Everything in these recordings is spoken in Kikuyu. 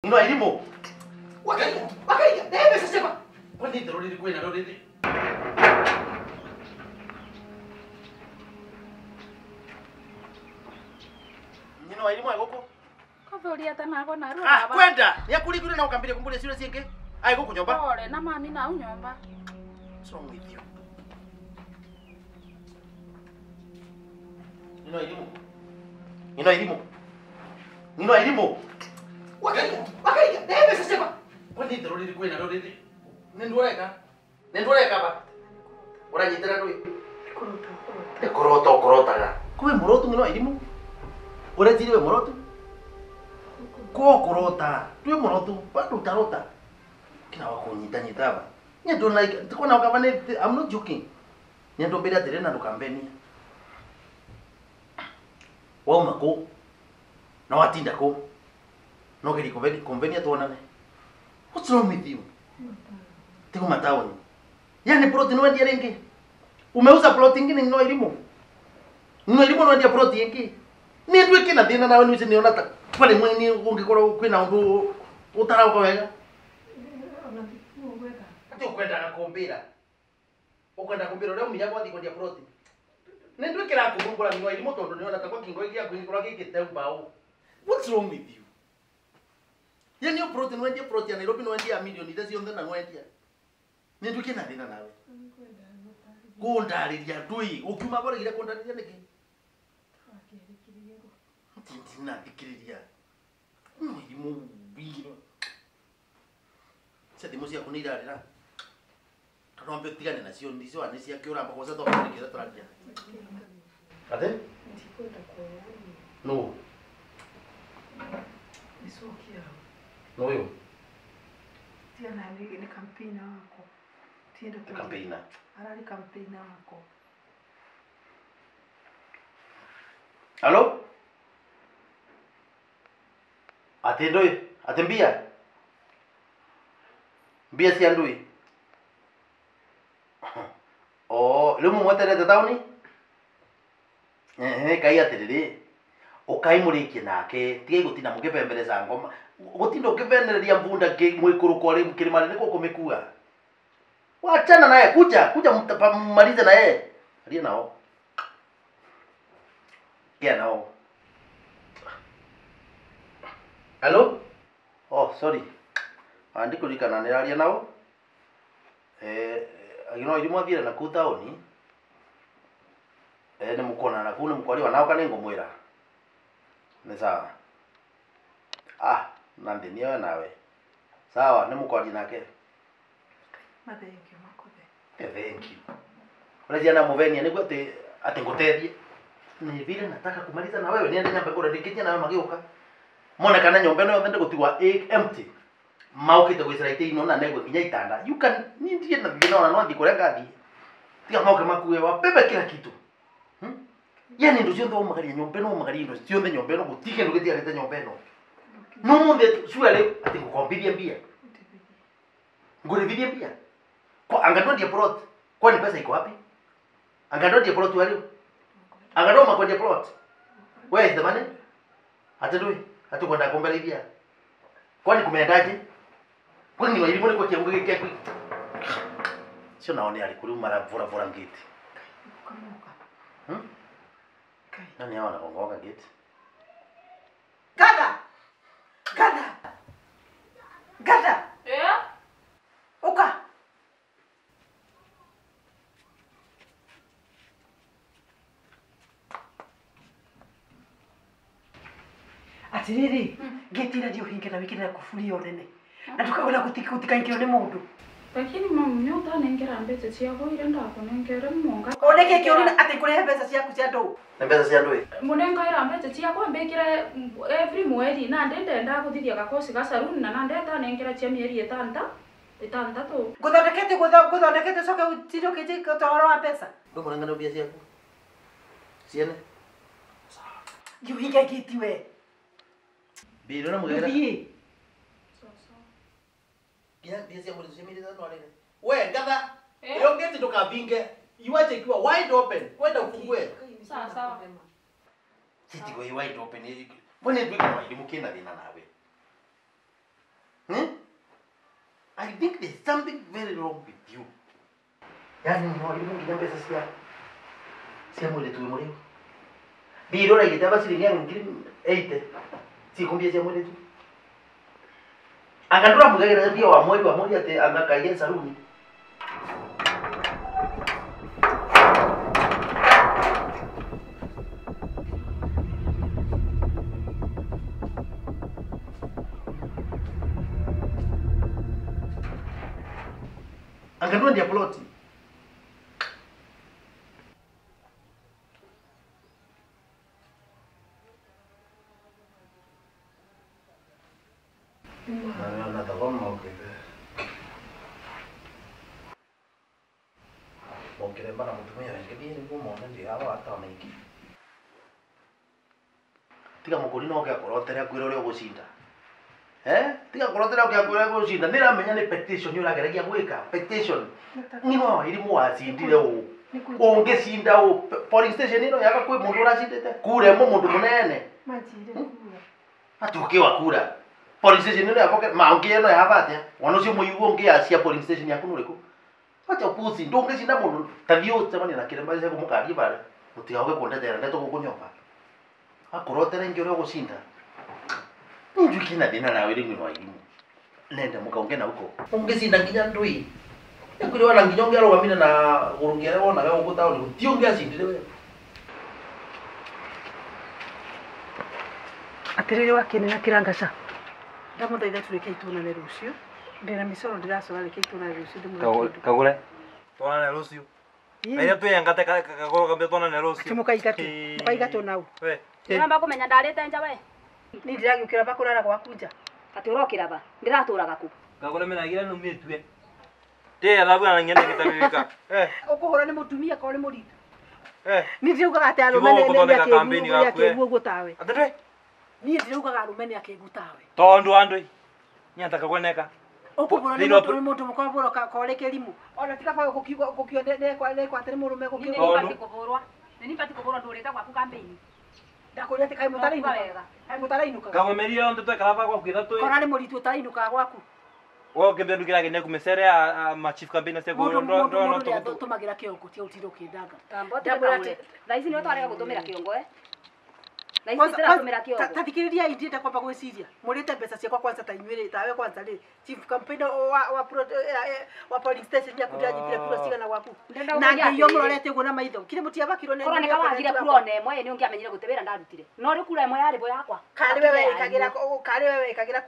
Ino irimo. Wakaiga, wakaiga. Nebe sasa. Kwani ndiroriri kwina roriri. Nino irimo agoko. Kavuria tanago naru. Ah, kwenda. Yakulikure na ukambire kumbule sio singe. Ai guku nyomba. Pole na mami na unyomba. What's wrong with you? Nino irimo. Nino irimo. Nino irimo. Wakaiga, wakaiga. Nebe sasa. Kwani ndiroriri kwina roriri. Nindureka. Nindureka ba. Uranyitira ndui. Kurota, kurota. Kurota, kurota. Kuwe murotu ngino irimo. Uretire we murotu. Ko kurota. Tuwe murotu, bado utarota. Kina wakunyita nyita ba. Nyendo like tukona ukavane, I'm not joking. Nyendo mbere atirena ndukambenia. Wauma ko. Na watinda ko. No kiri konvenia tuonane. What's wrong with you? Tiko mataoni. Yani plot ni wendia ringi. Umeuza plot ingine no irimo. No irimo no wendia plot ingi. Ni ndwike na thina nawe nuce niona ta pale mweni ungikorwo kwina undu utarauka wega. Ati ukwendaga kumbira. Ukwenda kumbira uria umira gwathi kwendia plot. Ni ndwike ra kurumbura no irimo tondu niona ta kwa kingo igia kwingikorwo gikite mbao. What's wrong with you? Yani plot ni wendia plot ya Nairobi no wendia milioni iria cionthe na wendia. Ni ndwike na thina nawe. Kundariria ndui ukiuma boregire kundariria niki? Ndina thikiriria. No irimo wiro. Cia thimu ciaku nĩ irarĩra. Tondũ wambe ũtigane nacio ndicio nĩ ciake ũramba gwaca tondũ nĩ kĩrĩa tũraria. Ate? Ndikwenda kuona. No. Nicokia. No ũyũ. Tiana nĩ campaign wako. Tienda kwa campaign. Arari campaign wako. Halo? Ate ndui, ate mbia. Mbia cia ndui. Oh, riu mumweterete tauni? Ehe, kai atiriri. Ukai murikie nake, tigai gutinda mukipembereza ngoma. Gutinda ukivenereria mbunda mwikuruko ri kirima ni gukumikua. Wachana naye, kuja, kuja mmalize na yeye. Aria nao. Kia nao. Hello? Oh, sorry. Andikurikana nĩraria nao. No irimo athire na kuu taoni. Nĩ mũkuonana na kuu nĩ mũkwariwa nao kana nĩngũmwĩra. Nĩ sawa. Ah, na nthĩ nĩoe nawe. Sawa, nĩ mũkwaria nake. Thank you, makothe. Thank you. Ũreciria na mũvenia nĩguo atĩ atĩ ngũteithie. Ni vile nataka kumaliza na wewe niende nyambe kũrĩa ndĩkĩtie nawe magĩũka. Mone kana nyũmba ĩno yothe ndĩgũtigwa empty. Maũkĩte gwĩcera itĩ ino na negwe nginya itanda. You can ni ndiye na thina ona no thiĩ kũrĩa ngathiĩ. Tiga moke makue wabebe kila kitu. Yani indo ciothe ũmagaria nyũmba ĩno ũmagaria indo ciothe nyũmba ĩno gũtirĩ kĩndũ gĩtigarĩte nyũmba ĩno. No mũthĩ surely atĩ ngũkombithie mbia. Ngũrĩthithie mbia. Kwa angadondia plot. Kwani pesa iko wapi? Angadondia plot walio. Angadoma kwenye plot. Where is the money? Atendui. Hatukwenda kumbelithia. Kwani kumeendaje? Kwani ni wairimu ni kwa kiangu giki kwa. Sio naone alikuru mara vura vura ngeti. Nani hao wanagonga gate? Gada. Gada. Gada. Eh? Uka. Atiriri, gate ira ndiuhinge na wikire na kuburi ĩyo nene. Na tukagura gutikaingĩrwo nĩ mũndũ. Lakini mami nĩ ũtanengera mbeca ciakwa iria ndakunengera mũnga. One kĩ kĩũru atĩ ngũrehe mbeca ciaku cia ndũ? Nĩ mbeca cia ndũ? Mũnengaira mbeca ciakwa mbĩkĩre every mweri na ndĩndenda gũthithia gakoci ga saruni na ndetanengera cia mĩeri ĩtandatũ. Ngũthondekete ngũthondekete ũcoke ũtinde ũkĩnjĩka ũhoro wa mbeca. Ndũkũnengera mbia ciaku? Ciene? Ndiũhinge gate we. Mbia na mũgera. Thiĩ. Nginya mbia cia mweri cia mĩeri ĩtatũ arĩre. We ngatha. Ĩyo gate ndũkavinge. Iwache ikiwa wide open. Kwenda ufungue. Sawa sawa. Sitigo wide open. Mbona ndwike wa irimu kina thina nawe. I think there's something very wrong with you. Yaani no irimu nginya mbeca cia cia mwiritu wi muriu. Mbia uraigite aba ciringi ngiri 80 cikumbia cia mwiritu. Anga nduramugagira mbia wa mweri ati anga kaiye saruni. Anga ndia ploti. Tiga mukuri no ke akorotere akwira uria ugucinda. Tiga akorotere akwira uria ugucinda. Niramenya ni petition urageragia gwika. Petition. Ngino wa irimu wacindire u. Ungicinda u polling station ino yaka kwi mundu uracindite. Kure mu mundu munene. Manjire kura. Atukiwa kura. Polling station ino yako ma ungi ino yavatia. Wana ucio muigu ungi acia polling station yaku nuriku. Acha upuzi ndungicinda mundu tathio ucemania na kiremba cia kumukaria bare. Mutigaoke kundetera ndeto guku nyomba. Akorotere ingi uria ugucinda. Njuki na thina nawe ri mwino wa irimu. Nenda mukaonge na uko. Ungicinda nginya ndui. Nikuria na nginya ungiarugamire na gurungia aria wonaga guku taoni guti ungiacindire we. Atiriri wakinena kirangaca. Ndamuthaitha tureke ituonane rucio. Ndina micoro ndiracora reke ituonane rucio ndimwĩre kĩndũ. Kagure. Tuonane rucio. Ira twiyangate kagoro kambia tuonane rucio. Mukaingatwo. Mukaingatwo nau. We. Namba kumenya ndarite nja we. Ni ndiragiukira ba kurara gwaku nja. Ati urokira ba. Ndiraturaga ku. Kagure menagira numitwe. Te alabu na ngene kitabika. Ukuhura ni mutumia ko ni muritu. Ni ndiraugaga ati arume ni akĩgu uguo tawe. Atete. Ni ndiraugaga arume ni akĩgu tawe. Tondu andu. Nyataka kweneka. Ukuhura ni mundu mundu mukoboro kore kirimu. Ona tika ba gukigwa gukio ne kwa ne kwa atiri murume gukigwa. Ni kuhurwa. Ni nibati kuhurwa ndurite gwaku campaign. Ndakuria ati kai mutarainuka. Kai mutarainuka. Kagomeria onde twekara ba gwaku ithatu. Kora ni muritu utarainuka gwaku. Wo kembia ndukira gene kumesere a ma chief campaign cia ndo ndo ndo tumagira kiongo ti utiro kindanga. Ndamwira thaa ici ni twarega gutumira kiongo Thaa ici tiratumira kiongo. Tathikiriria indienda kwamba gwiciria. Murite mbeca ciakwa kwanza ta inyuĩ tawe kwanza ri chief campaign wa wa polling station yaku ndanyitire kura cigana gwaku. Na ngĩiywo mũrorete ũguo na maitho. Kire mũtiabakirwo nĩ. Korwo nĩ kawagire kura ona ĩmwe nĩ ũngĩamenyire gũte wĩra ndarutire. No rĩu kura ĩmwe yarĩ bo yakwa. Karĩ wewe wĩkagĩra karĩ wewe wĩkagĩra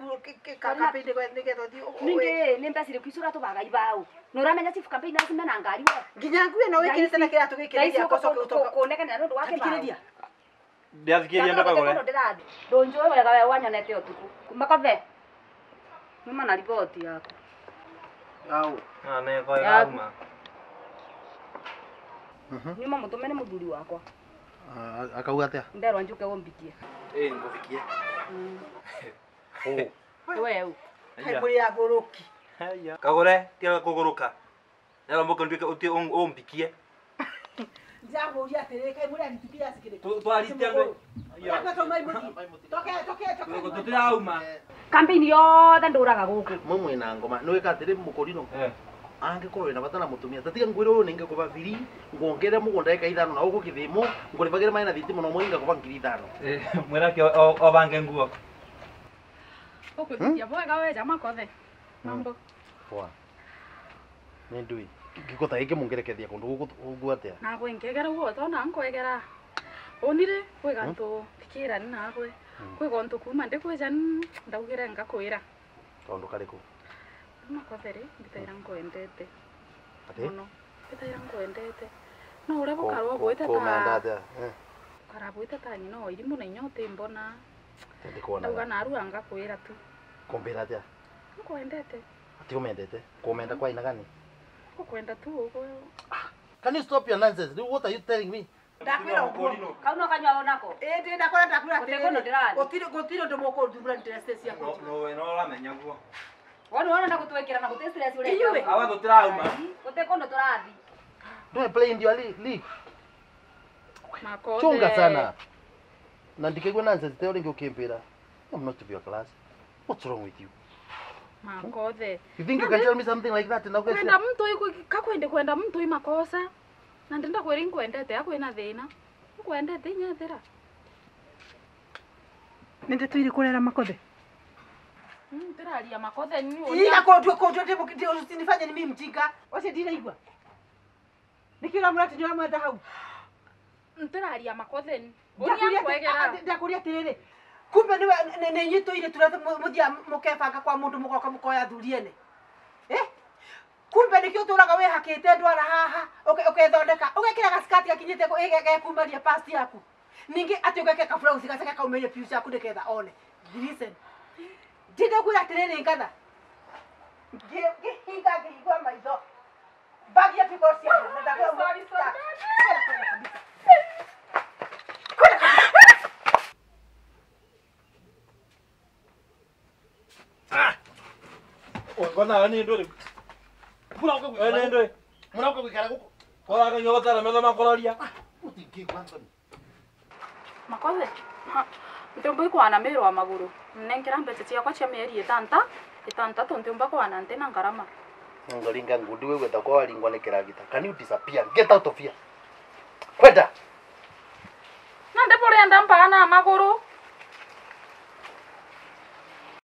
campaign nĩgetha ũthiĩ. Ningĩ nĩ mbeca irĩkũ icio ũratũbaga ibaũ. Na ũramenya chief campaign acimena na ngari we. Nginya nguo ĩno wĩkĩrĩte na kĩratũ gĩkĩ gĩakwa coke ũtoka. Kũnegenera nĩ ũndũ wa kĩbaũ. Ndiathikiria ndo kagure. Ndunjũĩ wega we wanyonete ũtukũ. Makothe. Numa na riboti yaku. Au. Na ne ko yauma. Nyuma mutume nĩ mũthuri wakwa. Akauga atia? Nderwa njuke ũmbikie. Ngũbikie. We u. Kai mũrĩ agũrũki. Kagure tiga kũgũrũka. Nero mboka nduike uti ũmbikie. Ndakũria atĩrĩrĩ kai mũrĩ aritukia cikĩrĩ. Twarite andũ. Toke toke toke. Tũtirauma. Campaign yothe ndũraga gũkũ. Mwe mwina ngoma nĩ wĩka atĩrĩ mũkũrino. Angĩkorwo wĩna bata na mũtumia tatiga ngwĩre ũyũ nĩngĩkũba biri nguongerere mũgũnda eka ithano na ũgũ kĩthĩmo ngũrĩbagĩre maĩ na thitima na ũmwe ngakũba ngiri ithano. Mwĩrake obange nguo. Ũkũthithia bwega we jama kothe. Mambo. Poa. Nĩ ndui. Giko ta gĩkĩ mũngerekethia kũndũ gũkũ ũguo atĩa? Nagwe ngegera ũguo tona nkwegera. Onire kwĩ gantũ tikĩrani nagwe. Kwĩ gontu kuma ndikwĩja ndaugire ngakwĩra. Kaũndũ karĩkũ? Makothe rĩ mbitaira nkwendete. Atĩ? Mũno. Mbitaira nkwendete. No ũrĩa gũkarwo gwĩte ta Kũmenda atĩa? Karabwĩte ta nyina o irimũ na inya ũtĩmbona. Ndikuonaga. Ndauga narua ngakwĩra tu. Kũmbĩra atĩa? Nkwendete. Atĩ ũmendete? Kũmenda kwa aina gani? Ukwenda tu uguo. Can you stop your nonsense? What are you telling me? Ndakwĩra ũguo. Kau no kanyua onako. Ĩ ndĩ ndakora ndakwĩra atĩrĩrĩ. Gũtirĩ gũtirĩ ũndũ mũkũnduthũra interest ciakwa. No no ũramenya guo. Wona wona ndagũtwĩkĩra na gũtĩ stress ũreka. Inyuĩ. Awa tũtirauma. Gũtĩ kũndũ tũrathi. Don't play in your league. Makothe. Chunga sana. Na ndikigwe nonsense teo ringi ukimbira. I'm not to be your class. What's wrong with you? Makothe. You think you can tell me something like that na Kwenda mtu kakwende kwenda mtu imakosa. Na ndenda kweri nkwendete akwina thina. Nkwendete inyethera. Nende tuire kurera makothe. Ndiraria makothe ni Ila kondwe kondwe ndi usinifanye ni mimi mjinga. Wache ndiraigua. Nikira murati ni uramwenda hau. Ndiraria makothe ni. Unia kwegera. Ndakuria atiriri. Kumbe ni ni nyitũire tura muthia mukebanga kwa mundu mugoka mukoya thuri ene. Eh? Kumbe nikio turaga wihakite ndwara haha ukethondeka ugekira gaskati gakinyite gekumaria past yaku. Ningi ati ugeke kablouse gaceke kaumerie piu ciaku niketha one. Listen. Ndindakwira atiriri ngatha. Ngihinga ngĩigua maitho. Bagi ya piko cia na ndakwira. Sorry, sorry. Ngona ni nduri. Murauka Ene nduri. Murauka gwikara guku. Kora kanyotara metho makororia. Utingĩigua Anthony. Makothe. Ntiumba ikwana mĩĩrĩ wa magũrũ. Nengera mbeca ciakwa cia mĩeri ĩtanta ĩtantatũ ntiumba kwana nti na ngarama. Ngoringa ngundi wewe gwetha waringwa nĩ kĩragita. Can you disappear? Get out of here. Kwenda. Na ndĩbũrĩa ndampaga na magũrũ.